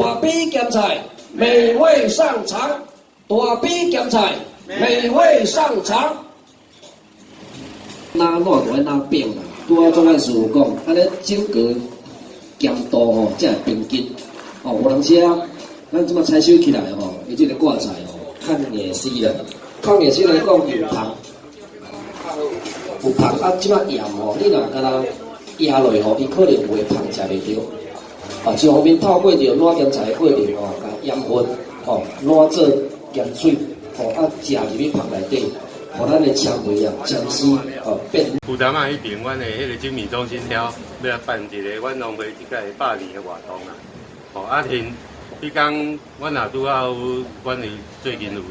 大埤鹹菜美味上場，大埤鹹菜美味上場。哪爛就愛哪變啦，拄仔總幹事有講，按呢整個鹹度吼，才會平均。哦，有當時啊，咱這馬採收起來吼，伊這個掛菜吼，較硬絲啦，較硬絲來講有芳，有芳啊！這馬鹽吼，你若敢若壓落吼，伊可能有的芳食袂著。啊，這方面透過著滷鹹菜的過程吼，共鹽分吼滷做鹹水吼，啊，食入去芳內底，予咱的纖維啊、纖絲哦變。舊潭仔彼邊，阮的彼個精米中心遐欲辦一个阮農會這個百年的活動啦。吼，啊，現彼工阮也拄好，阮的最近有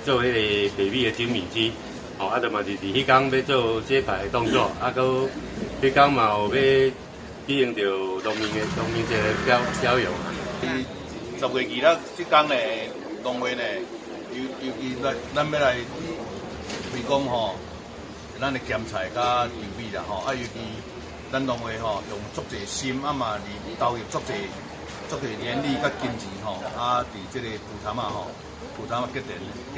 做彼個白米的精米機，吼，啊，就嘛是佇彼工欲做揭牌的動作，啊，閣彼工嘛有欲舉行著農民節的表揚。 10月2日這工呢，農會呢，尤其咱欲來推廣吼，咱的鹹菜佮稻米啦吼，啊，尤其咱農會吼用足濟心，啊嘛佇投入足濟足濟人力佮金錢吼，啊，佇這個舊潭仔吼，舊潭仔結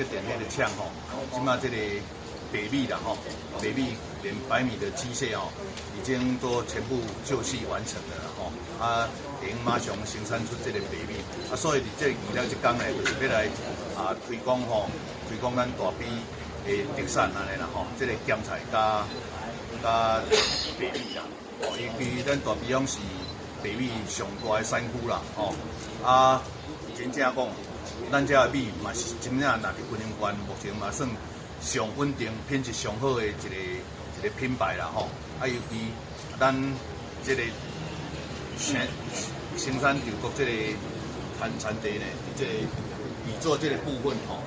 電彼个廠吼，這馬這個白米啦吼，白米連白米的機械吼，已經都全部就緒完成了啦吼，啊，會用馬上生產出這個白米，啊，所以佇這個2日這工呢，就是欲來啊推廣吼，推廣咱大埤的特產按呢啦吼，這個鹹菜佮白米啦，哦，尤其咱大埤鄉是白米上大的產區啦，吼，啊，真正講，咱遮的米嘛是真正若佇雲林縣目前嘛算上穩定、品質上好的一個品牌啦，吼，啊，尤其咱這個生產稻穀這個產地呢，這個製作這個部分吼，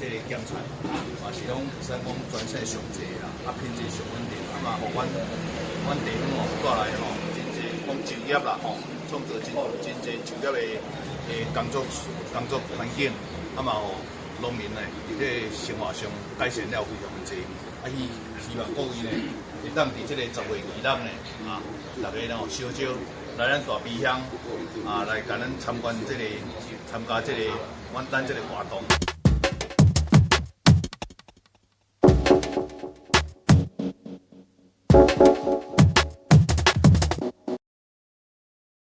這個鹹菜嘛是攏會使講全省上濟啦，啊，品質上穩定，啊嘛，予阮地方吼帶來吼真濟講就業啦吼，創造真濟就業的工作環境，啊嘛，予農民呢，佇這個生活上改善了非常的濟，啊，希望各位呢，會當佇這個10月2日呢，啊，逐家吼相招來咱大埤鄉啊，來共咱參觀這個參加這個阮咱這個活動。